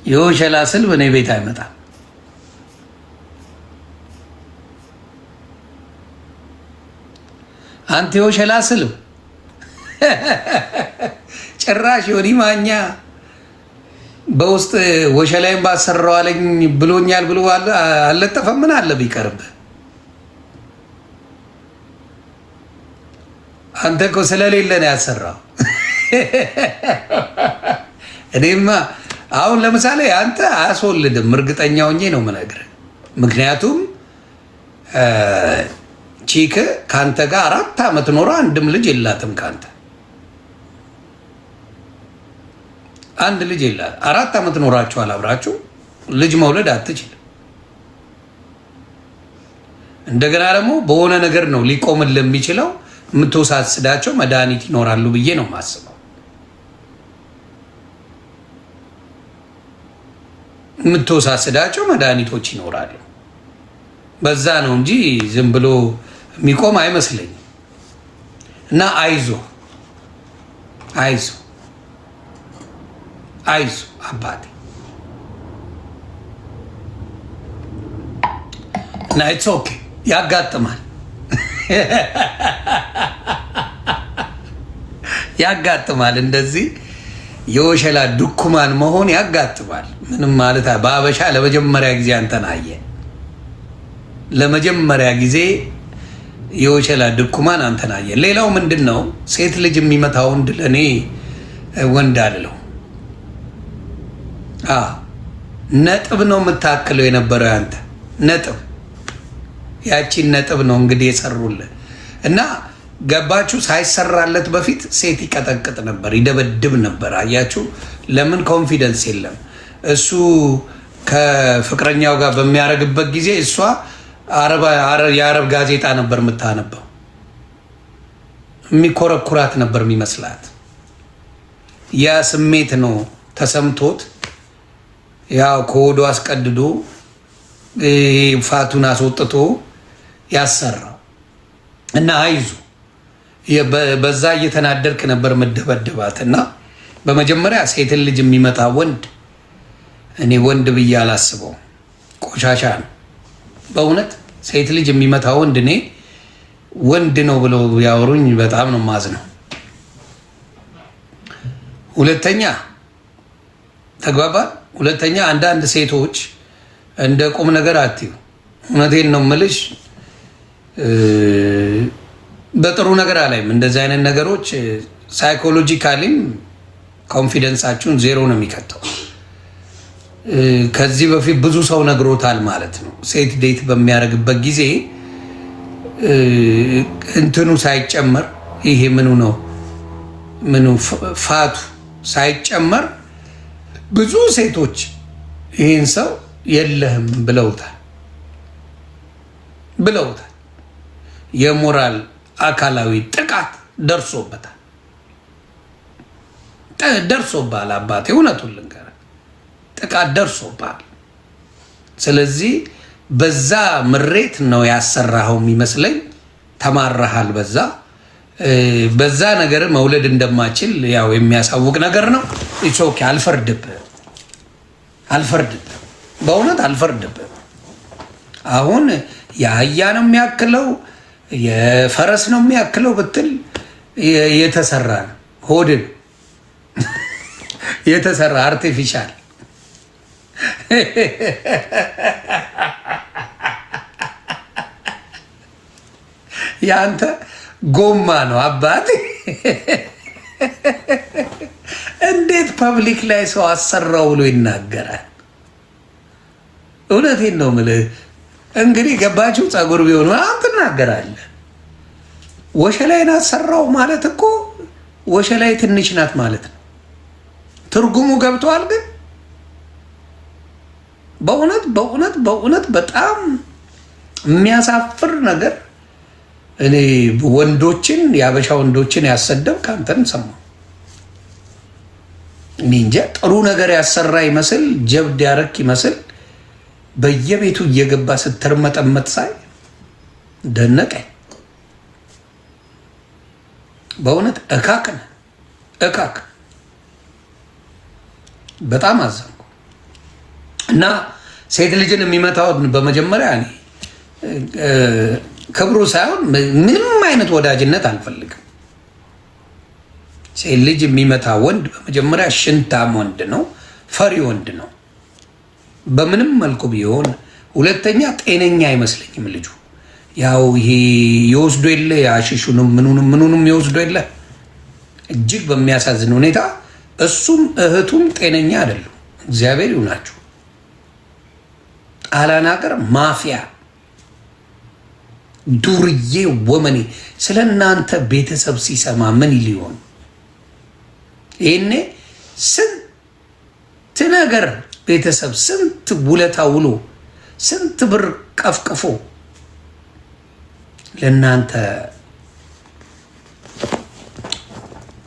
የወሸላ ስልብ እኔ ቤት አይመጣም። አንተ የወሸላ ስልብ ጭራሽ ዮኒ ማኛ በውስጥ ወሸላይን ባሰራው አለኝ ብሎኛል ብሎ አልለጠፈም። ምን አለ ቢቀርብህ? አንተ እኮ ስለሌለ ነው ያሰራው። እኔማ አሁን ለምሳሌ አንተ አያስወልድም፣ እርግጠኛ ሆኜ ነው የምነግርህ። ምክንያቱም chick ከአንተ ጋር 4 ዓመት ኖሮ አንድም ልጅ የላትም። ከአንተ አንድ ልጅ የላት። 4 ዓመት ኖራችኋል አብራችሁ፣ ልጅ መውለድ አትችልም። እንደገና ደግሞ በሆነ ነገር ነው ሊቆምልህ የሚችለው። የምትወሳስዳቸው መድኃኒት ይኖራሉ ብዬ ነው የማስበው። የምትወሳስዳቸው መድኃኒቶች ይኖራሉ። በዛ ነው እንጂ ዝም ብሎ የሚቆም አይመስለኝም። እና አይዞ አይዞ አይዞ አባቴ እና it's okay፣ ያጋጥማል ያጋጥማል። እንደዚህ የወሸላ ድኩማን መሆን ያጋጥማል። ምንም ማለት በአበሻ ለመጀመሪያ ጊዜ አንተን አየ። ለመጀመሪያ ጊዜ የወሸላ ድኩማን አንተን አየ። ሌላው ምንድን ነው? ሴት ልጅ የሚመታ ወንድ ለእኔ ወንድ አልለው። ነጥብ ነው የምታክለው የነበረው ያንተ ነጥብ፣ ያቺን ነጥብ ነው እንግዲህ የሰሩልህ እና ገባችሁ። ሳይሰራለት በፊት ሴት ይቀጠቅጥ ነበር፣ ይደበድብ ነበር። አያችሁ፣ ለምን confidence የለም። እሱ ከፍቅረኛው ጋር በሚያደርግበት ጊዜ እሷ የአረብ ጋዜጣ ነበር የምታነበው። የሚኮረኩራት ነበር የሚመስላት። ያ ስሜት ነው ተሰምቶት ያው ከሆዱ አስቀድዶ fat ኡን አስወጥቶ ያሰራው እና አይዞ በዛ እየተናደድክ ነበር መደበደባት። እና በመጀመሪያ ሴትን ልጅ የሚመታ ወንድ እኔ ወንድ ብዬ አላስበውም፣ ቆሻሻ ነው በእውነት። ሴት ልጅ የሚመታ ወንድ እኔ ወንድ ነው ብለው ያወሩኝ በጣም ነው ማዝነው። ሁለተኛ ተግባባል። ሁለተኛ አንዳንድ ሴቶች እንደ ቁም ነገር አትዩ። እውነቴን ነው የምልሽ፣ በጥሩ ነገር አላይም። እንደዚህ አይነት ነገሮች psychologically ም confidence ኣችሁን ዜሮ ነው የሚከተው። ከዚህ በፊት ብዙ ሰው ነግሮታል ማለት ነው። ሴት date በሚያደርግበት ጊዜ እንትኑ ሳይጨመር፣ ይሄ ምኑ ነው ምኑ fat ኡ ሳይጨመር ብዙ ሴቶች ይህን ሰው የለህም ብለውታል ብለውታል። የሞራል አካላዊ ጥቃት ደርሶበታል፣ ደርሶብሃል። አባቴ እውነቱን ልንገርህ፣ ጥቃት ደርሶብሃል። ስለዚህ በዛ ምሬት ነው ያሰራኸው የሚመስለኝ። ተማረሃል። በዛ ነገር መውለድ እንደማችል ያው የሚያሳውቅ ነገር ነው። It's okay፣ አልፈርድብህ፣ አልፈርድብህ፣ በእውነት አልፈርድብህ። አሁን የአህያ ነው የሚያክለው የፈረስ ነው የሚያክለው ብትል የተሰራ ነው፣ ሆድን የተሰራ artificial። የአንተ ጎማ ነው አባቴ። እንዴት public ላይ ሰው አሰራው ብሎ ይናገራል? እውነቴን ነው የምልህ። እንግዲህ ገባችሁ? ፀጉር ቢሆን ምናምን ትናገራለህ። ወሸላይን አሰራው ማለት እኮ ወሸላይ ትንሽ ናት ማለት ነው። ትርጉሙ ገብተዋል። ግን በእውነት በእውነት በእውነት በጣም የሚያሳፍር ነገር እኔ ወንዶችን የአበሻ ወንዶችን ያሰደብ ከአንተን ሰማሁ። እኔ እንጃ፣ ጥሩ ነገር ያሰራ ይመስል፣ ጀብድ ያረክ ይመስል በየቤቱ እየገባ ስትርመጠመጥ ሳይ ደነቀኝ። በእውነት እካክ ነህ እካክ። በጣም አዘንኩ። እና ሴት ልጅን የሚመታው በመጀመሪያ እኔ ክብሩ ሳይሆን ምንም አይነት ወዳጅነት አልፈልግም። ሴት ልጅ የሚመታ ወንድ በመጀመሪያ ሽንታም ወንድ ነው፣ ፈሪ ወንድ ነው በምንም መልኩ ቢሆን። ሁለተኛ ጤነኛ አይመስለኝም ልጁ። ያው ይሄ የወስዶ የለ የአሽሹንም ምኑንም ምኑንም የወስዶ የለ፣ እጅግ በሚያሳዝን ሁኔታ እሱም እህቱም ጤነኛ አይደሉም። እግዚአብሔር ይሁናችሁ። ጣሊያን ሀገር ማፊያ ዱርዬ ወመኔ ስለ እናንተ ቤተሰብ ሲሰማ ምን ሊሆን? ይሄኔ ስንት ነገር ቤተሰብ ስንት ውለታ ውሎ ስንት ብር ቀፍቅፎ ለእናንተ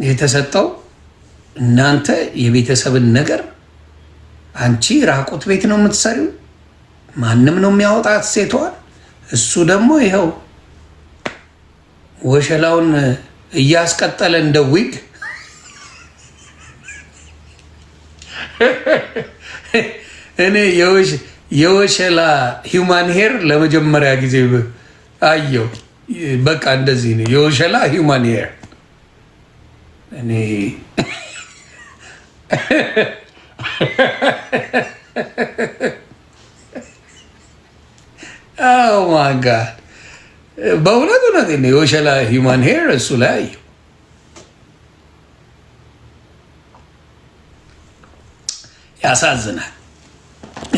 የተሰጠው፣ እናንተ የቤተሰብን ነገር፣ አንቺ ራቁት ቤት ነው የምትሰሪው፣ ማንም ነው የሚያወጣት ሴቷን። እሱ ደግሞ ይኸው ወሸላውን እያስቀጠለ እንደ ዊግ። እኔ የወሸላ human hair ለመጀመሪያ ጊዜ አየው። በቃ እንደዚህ ነው የወሸላ human hair። እኔ oh my God፣ በእውነት እውነት ነው። የወሸላ human hair እሱ ላይ አየሁ። ያሳዝናል፣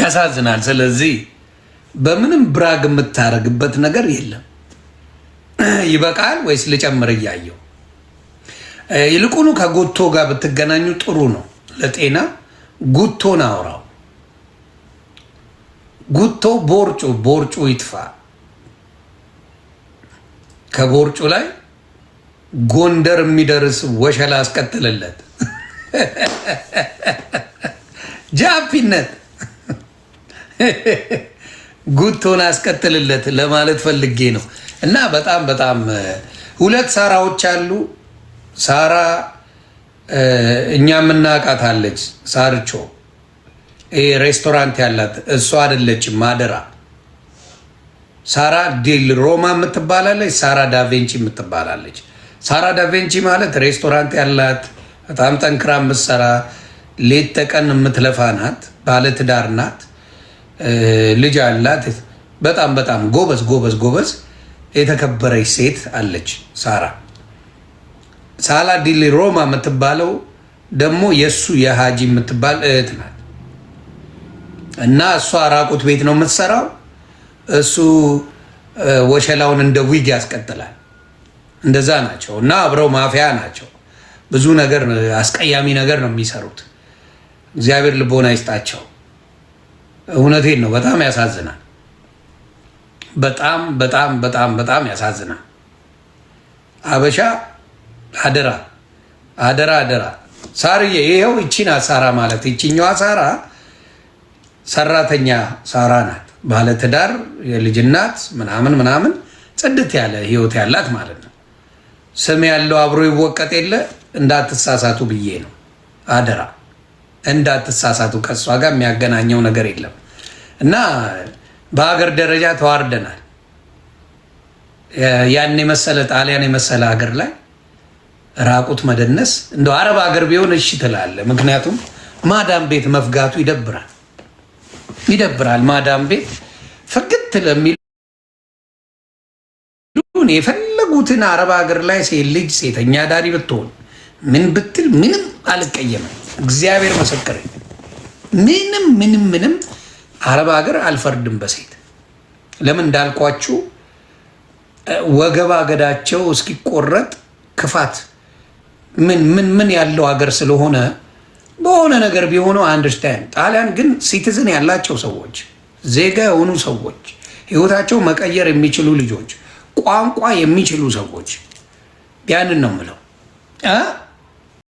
ያሳዝናል። ስለዚህ በምንም brag የምታደርግበት ነገር የለም። ይበቃል ወይስ ልጨምር? እያየው ይልቁኑ ከጉቶ ጋር ብትገናኙ ጥሩ ነው ለጤና። ጉቶን አውራው። ጉቶ ቦርጩ ቦርጩ ይጥፋ። ከቦርጩ ላይ ጎንደር የሚደርስ ወሸላ አስቀጥልለት። ጃፒነት ጉቶን አስቀጥልለት ለማለት ፈልጌ ነው። እና በጣም በጣም ሁለት ሳራዎች አሉ። ሳራ እኛ የምናውቃት አለች፣ ሳርቾ ሬስቶራንት ያላት እሷ አይደለችም። ማደራ ሳራ ዲል ሮማ የምትባላለች፣ ሳራ ዳቬንቺ የምትባላለች። ሳራ ዳቬንቺ ማለት ሬስቶራንት ያላት፣ በጣም ጠንክራ የምትሰራ፣ ሌት ተቀን የምትለፋ ናት። ባለትዳር ናት። ልጅ አላት። በጣም በጣም ጎበዝ ጎበዝ ጎበዝ የተከበረች ሴት አለች ሳራ። ሳላ ዲል ሮማ የምትባለው ደግሞ የእሱ የሃጂ የምትባል እህት ናት። እና እሷ ራቁት ቤት ነው የምትሰራው። እሱ ወሸላውን እንደ ዊግ ያስቀጥላል። እንደዛ ናቸው እና አብረው ማፊያ ናቸው። ብዙ ነገር አስቀያሚ ነገር ነው የሚሰሩት። እግዚአብሔር ልቦና ይስጣቸው። እውነቴን ነው። በጣም ያሳዝናል። በጣም በጣም በጣም በጣም ያሳዝናል። አበሻ አደራ አደራ አደራ። ሳርዬ ይኸው ይቺን ሳራ ማለት ይቺኛዋ ሳራ ሰራተኛ ሳራ ናት። ባለትዳር፣ የልጅ እናት ምናምን ምናምን፣ ጽድት ያለ ህይወት ያላት ማለት ነው። ስም ያለው አብሮ ይወቀጥ የለ፣ እንዳትሳሳቱ ብዬ ነው። አደራ እንዳትሳሳቱ። ከእሷ ጋር የሚያገናኘው ነገር የለም እና በሀገር ደረጃ ተዋርደናል። ያን የመሰለ ጣሊያን የመሰለ ሀገር ላይ ራቁት መደነስ፣ እንደው አረብ ሀገር ቢሆን እሺ ትላለህ። ምክንያቱም ማዳም ቤት መፍጋቱ ይደብራል፣ ይደብራል። ማዳም ቤት ፍግት ለሚሉ የፈለጉትን አረብ ሀገር ላይ ሴት ልጅ ሴተኛ ዳሪ ብትሆን ምን ብትል ምንም አልቀየምም። እግዚአብሔር መሰከረ። ምንም ምንም ምንም አረብ ሀገር አልፈርድም በሴት። ለምን እንዳልኳችሁ ወገብ አገዳቸው እስኪቆረጥ ክፋት ምን ምን ምን ያለው ሀገር ስለሆነ በሆነ ነገር ቢሆነው understand። ጣሊያን ግን citizen ያላቸው ሰዎች፣ ዜጋ የሆኑ ሰዎች፣ ህይወታቸው መቀየር የሚችሉ ልጆች፣ ቋንቋ የሚችሉ ሰዎች፣ ያንን ነው የምለው።